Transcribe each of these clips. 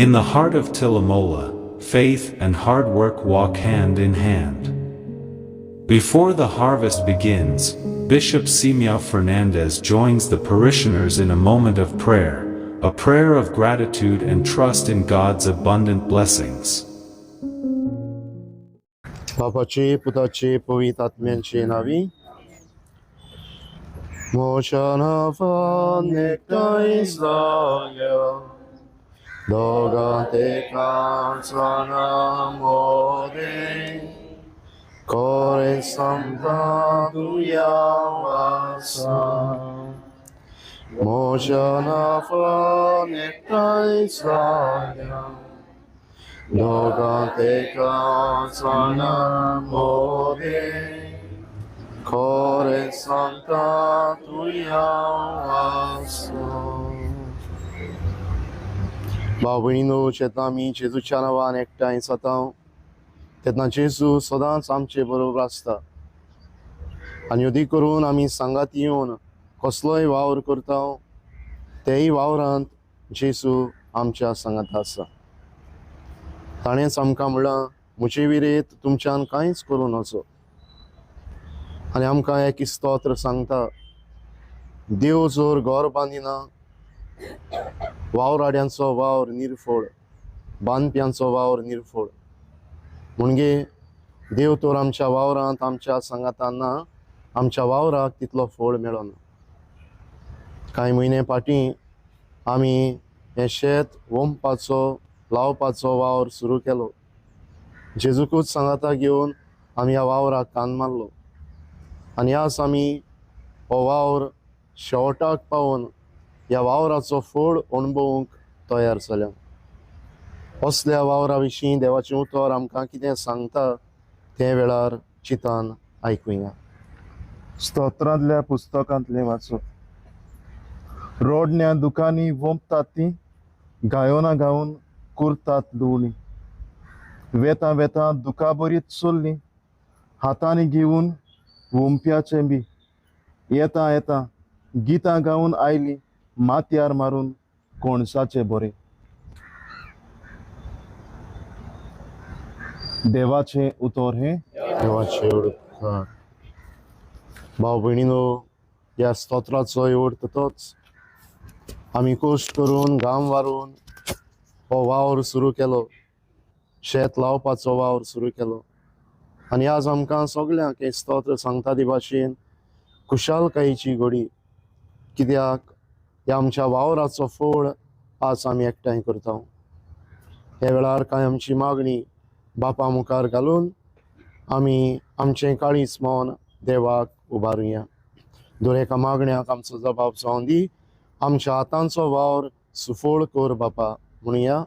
In the heart of Tillimola, faith and hard work walk hand in hand. Before the harvest begins, Bishop Simeão Fernandes joins the parishioners in a moment of prayer, a prayer of gratitude and trust in God's abundant blessings. बापाचे पुताचे पवित्र आत्म्यांचे नावी. म्हज्या नांवान एकठांय जाया, दोगां तेगां जाणां मोदें, कोरे समता तुया आसा. म्हज्या नांवान एकठांय जाया, दोगां तेगां जाणां मोदें, खरें सांगता तुया आसा. भाव भयणीनो, जेन्ना आमी जेजूच्या नांवान एकठांय जाता तेन्ना जेजू सदांच आमचे बरोबर आसता आनी अदीक करून आमी सांगात येवन कसलोय वावर करता, तेय वावरांत जेजू आमच्या सांगात आसा. ताणेंच आमकां म्हणलां, म्हजे विरेत तुमच्यान कांयच करूं नजो. आनी आमकां एक स्तोत्र सांगता, देव जर घर बांदिना, वावराड्यांचो वावर निर्फळ, बांदप्यांचो वावर निर्फळ. म्हणजे देव तर आमच्या वावरांत आमच्या सांगातान ना, आमच्या वावराक तितलो फळ मेळना. कांय म्हयने फाटीं आमी हें शेत वोंपपाचो लावपाचो वावर सुरू केलो. जेजूकूच सांगाता घेवन आमी ह्या वावराक कान मारलो आनी आज आमी हो वावर शेवटाक पावोवन ह्या वावराचो फळ अणभवूंक तयार जाल्या. असल्या वावरा विशीं देवाचें उतर आमकां कितें सांगता ते वेळार चिंतान आयकुया. स्तोत्रांतल्या पुस्तकांतलें वाचप. रोडण्या दुकांनी वोंपतात ती, गायोना गावन करतात लुवणी. वेता वेता दुकां बरीत चल्ली, हातांनी घेवन वोंपयाचें बी. येता येता गितां गावन आयली, माथ्यार मारून कोणसाचे बरें. देवाचें उतर हें. देवाचें उपकार. भाव भयणीनो, ह्या स्तोत्राचो अर्थ तोच. आमी कश्ट करून घाम वारून हो वावर सुरू केलो, शेत लावपाचो वावर सुरू केलो आनी आज आमकां सगल्यांक हें स्तोत्र सांगता ती भाशेन खुशालकायेची घडी, कित्याक ह्या आमच्या वावराचो फळ आज आमी एकठांय करता. ह्या वेळार कांय आमची मागणी बापा मुखार घालून आमी आमचें काळीज मन देवाक उबारुया. दर एका मागण्याक आमचो जबाब जावन दी, आमच्या हातांचो वावर सुफळ कर बापा म्हणुया.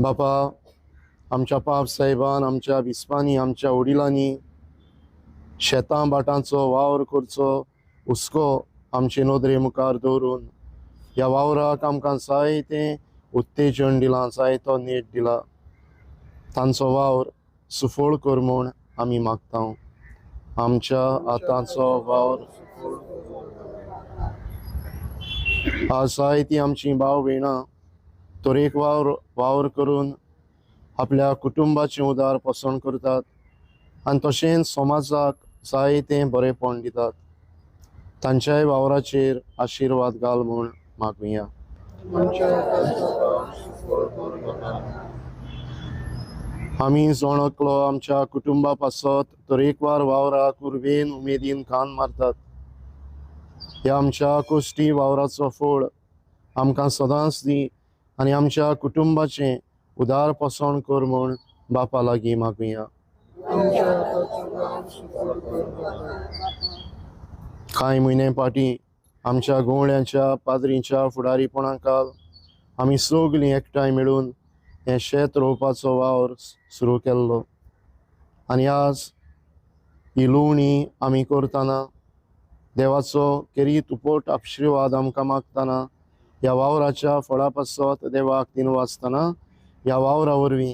बापा, आमच्या पाप साहेबान, आमच्या बिस्पांनी, आमच्या वडिलांनी शेतां भाटांचो वावर करचो हुस्को आमचे नदरे मुखार दवरून ह्या वावराक आमकां जायतें उत्तेजन दिलां, जायतो नेट दिला. तांचो वावर सुफळ कर म्हूण आमी मागता. आमच्या हातांचो वावर आज जायतीं आमचीं भाव भयणां तरेक वावर करून आपल्या कुटुंबाचें उदार पोसण करतात आनी तशेंच समाजाक जायतें बरेंपण दितात. तांच्याय वावराचेर आशिर्वाद घाल म्हूण मागुया. आमी जण एकलो आमच्या कुटुंबा पासत तरेकवार वावराक उर्बेन उमेदीन कान मारतात. ह्या आमच्या कोश्टी वावराचो फळ आमकां सदांच दी आनी आमच्या कुटुंबाचें उदार पोसण कर म्हूण बापा लागीं मागुया. कांय म्हयने फाटीं आमच्या गोवळ्यांच्या पाद्रींच्या फुडारीपणा खाल आमी सगलीं एकठांय मेळून हें शेत रोवपाचो वावर सुरू केल्लो आनी आज ही लुवणी आमी करतना देवाचो केरीत उपट आशिर्वाद आमकां मागतना ह्या वावराच्या फळा पासत देवाक दिनवासतना ह्या वावरा वरवीं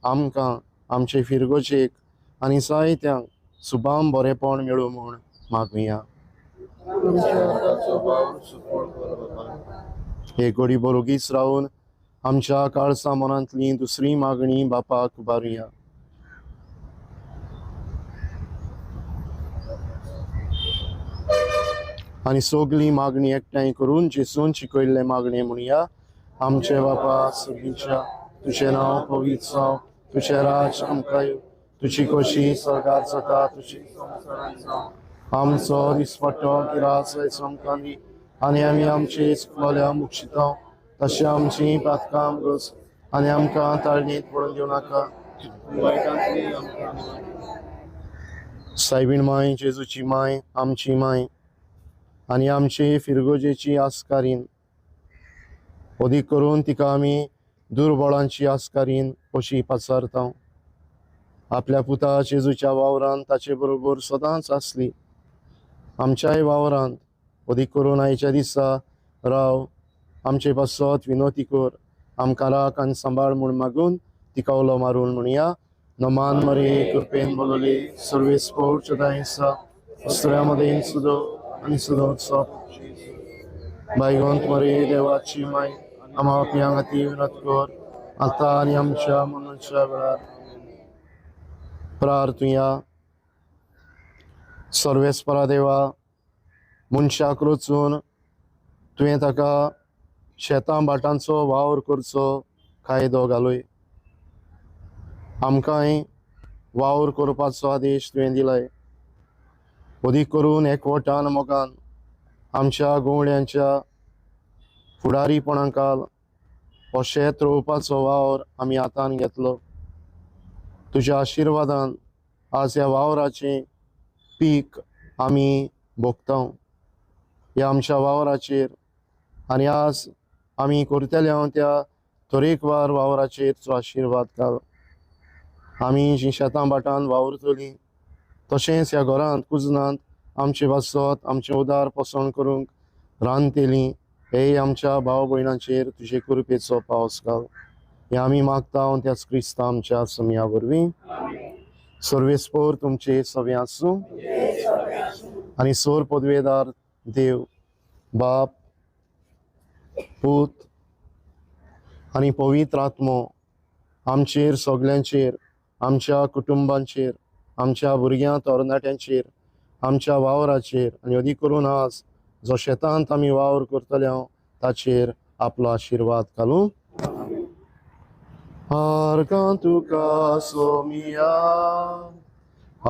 आमकां आमचे फिरगोजेक आनी जायत्यांक सुबाम बरेंपण मेळूं म्हूण मागुया. आमच्या हाताचो वावर सुफळ कर बापा. हे घडी बरोगीच रावन आमच्या काळसा मनांतली दुसरी मागणी बापाक उबारुया. आनी सगळी मागणी एकठांय करून जेसून शिकयल्ले मागणे म्हणया. आमचे बापा सर्गीच्या, तुजें नांव पवित्र जावं, तुजें राज आमकां येवं, तुजी खोशी स्वर्गार जाता तुजी आमचो दिसपट्टो गिरास आयज आमकां दी आनी आमी आमचे चुकलोल्या मुक्षिता तशें आमची पातकां आमकां आनी आमकां ताळणीत पडून दिवं नाका. वायटांतली आमकां निवार. सायबीण माय, जेजूची माय, आमची माय आनी आमची फिरगोजेची आस्कारीन, अदीक करून तिका आमी दुर्बळांची आस्कारीन अशी पाचारता. आपल्या पुता जेजूच्या वावरान ताचे बरोबर सदांच आसली. आमच्याय वावरांत अदीक करून आयच्या दिसा राव, आमचे पासत विनोती कर, आमकां राख आनी सांबाळ म्हूण मागून तिका उलो मारून म्हणया. नमान मरे कृपेन बोलवली सर्वेस्पोर्च दायसा दुसऱ्या सुदो आनी सुदोत्सव बायगोंत मरे देवाची माय, आमा आपल्या खातीर विनोद कर आतां आनी आमच्या मरणाच्या वेळार. प्रार्थुया. सर्वेस्परा देवा, मनशाक रचून तुवें ताका शेतां भाटांचो वावर करचो कायदो घालय. आमकांय वावर करपाचो आदेश तुवें दिलाय. अदीक करून एकवटान मोगान आमच्या गवळ्यांच्या फुडारीपणाकाल हो शेत रोवपाचो वावर आमी हातान घेतलो. तुज्या आशिर्वादान आज ह्या वावराचें पीक आमी भोगता. ह्या आमच्या वावराचेर आनी आज आमी करतले हांव त्या तरेकवार वावराचेर तुजो आशिर्वाद घाल. आमी जीं शेतां भाटान वावुरतलीं तशेंच ह्या घरांत कुजनांत आमचे पासत आमचें उदार पसण करूंक रांदतलीं हे आमच्या भाव भयणांचेर तुजे कृपेचो पावस घाल. हें आमी मागता त्याच क्रिस्ता आमच्या समया वरवीं. सर्वेस्पोर तुमचे सगळें आसूं आनी सोर पदवेदार देव बाप पूत आनी पवित्र आत्मो आमचेर सगल्यांचेर, आमच्या कुटुंबांचेर, आमच्या भुरग्यां तरणाट्यांचेर, आमच्या वावराचेर आनी अदीक करून आज जो शेतांत आमी वावर करतले हांव ताचेर आपलो आशिर्वाद घालूं. आर्गां तुका सोमिया,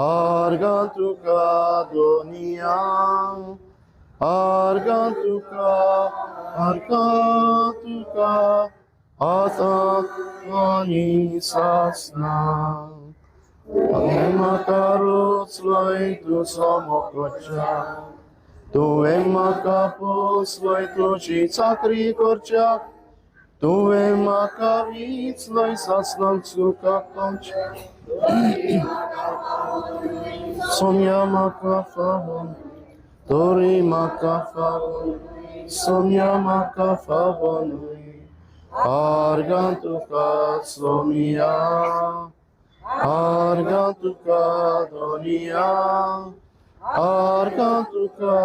आर्गां तुका दोनिया, आर्गां तुका, आर्गां तुका आतां आनी सासना. तुवें म्हाका रोचलोय तुजो मोकोच्या, तुवें म्हाका पोसलोय तुजी चाकरी करच्याक, तुवें म्हाका विचलोय सासनाक सुखाक पावच्या. सोम्या म्हाका फावो, तोरी म्हाका फावो, सोम्या म्हाका फावो न्हय. आर्गां तुका सोमिया, आर्गां तुका दोनिया, आर्गां तुका,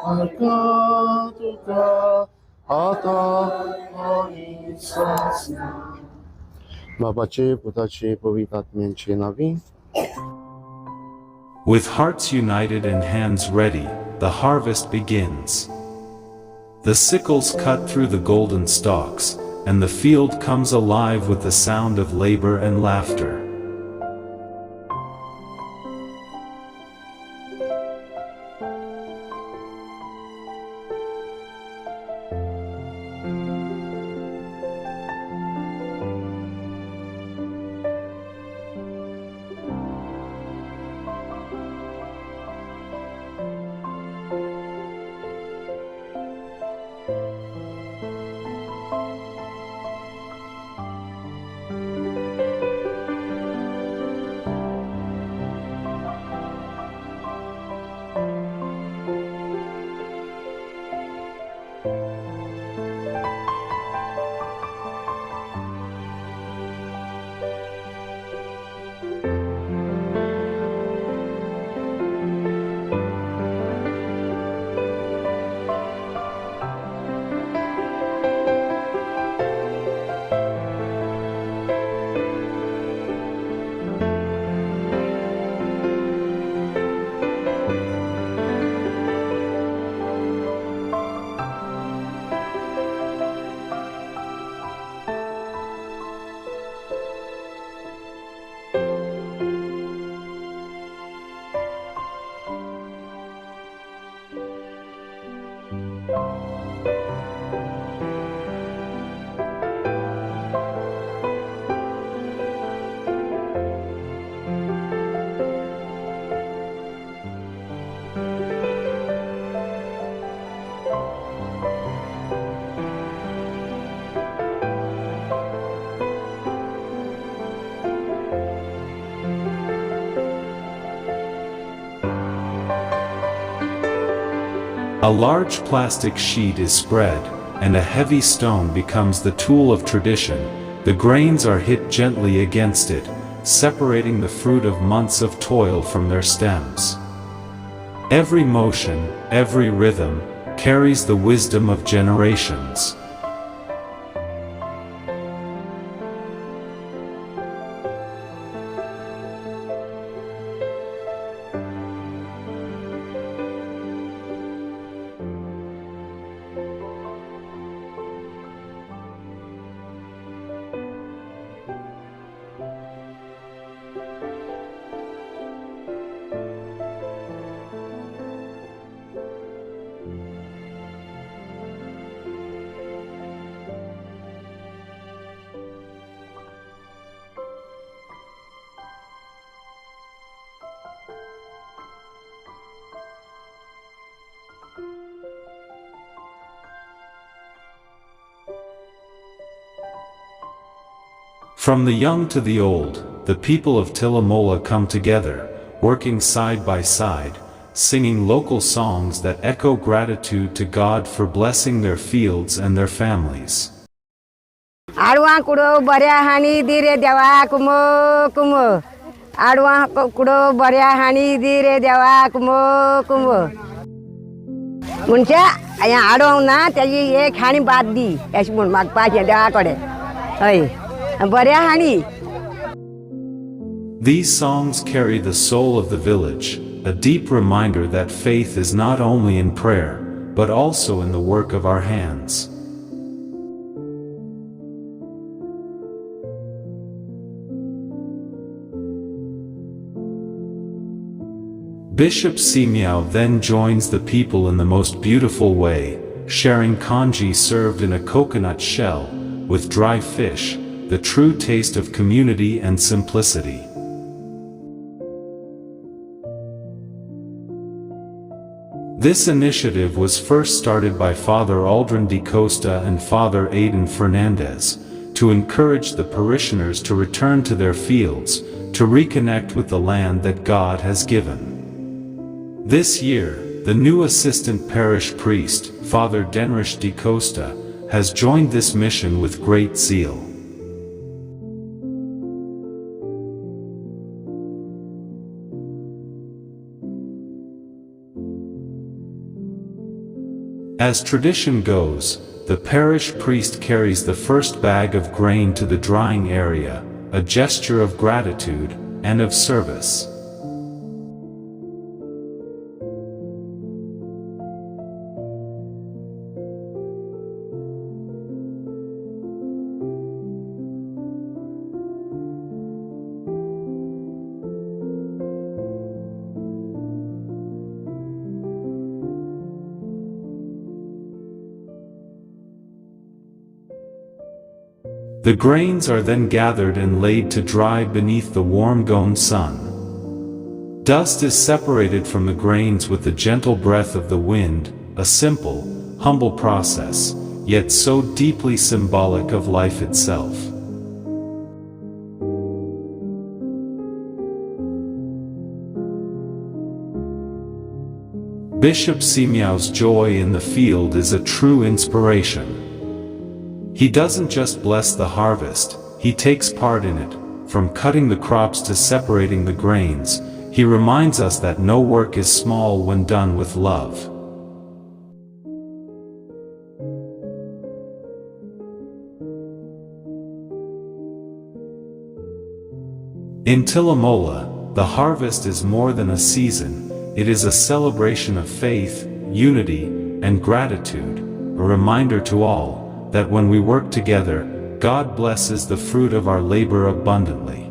आर्गां तुका आतां आनी सासना. बापाचे पुताचे पवित्र आत्म्यांचे नांवी. With hearts united and hands ready, the harvest begins. The sickles cut through the golden stalks, and the field comes alive with the sound of labor and laughter. A large plastic sheet is spread, and a heavy stone becomes the tool of tradition. The grains are hit gently against it, separating the fruit of months of toil from their stems. Every motion, every rhythm, carries the wisdom of generations. From the young to the old, the people of Tillimola come together, working side by side, singing local songs that echo gratitude to God for blessing their fields and their families. आडवां कुडो बऱ्या हाणी दी रे देवा कुमो कुमो, आडवां कुडो बऱ्या हाणी दी रे देवा कुमो कुमो. म्हणजे हें आडोवंक ना तेजी एक हाणी बाद दी अशें म्हूण मागपाचें देवा कडेन. हय, बऱ्या हाणी. These songs carry the soul of the village, a deep reminder that faith is not only in prayer, but also in the work of our hands. Bishop Simiao then joins the people in the most beautiful way, sharing congee served in a coconut shell, with dry fish, the true taste of community and simplicity. This initiative was first started by Father Aldrin D'Costa and Father Aidan Fernandez, to encourage the parishioners to return to their fields, to reconnect with the land that God has given. This year, the new assistant parish priest, Father Denrich D'Costa, has joined this mission with great zeal. As tradition goes, the parish priest carries the first bag of grain to the drying area, a gesture of gratitude and of service. The grains are then gathered and laid to dry beneath the warm Goan sun. Dust is separated from the grains with the gentle breath of the wind, a simple, humble process, yet so deeply symbolic of life itself. Bishop Simiao's joy in the field is a true inspiration. He doesn't just bless the harvest, he takes part in it, from cutting the crops to separating the grains. He reminds us that no work is small when done with love. In Tillimola, the harvest is more than a season, it is a celebration of faith, unity, and gratitude, a reminder to all that when we work together, God blesses the fruit of our labor abundantly.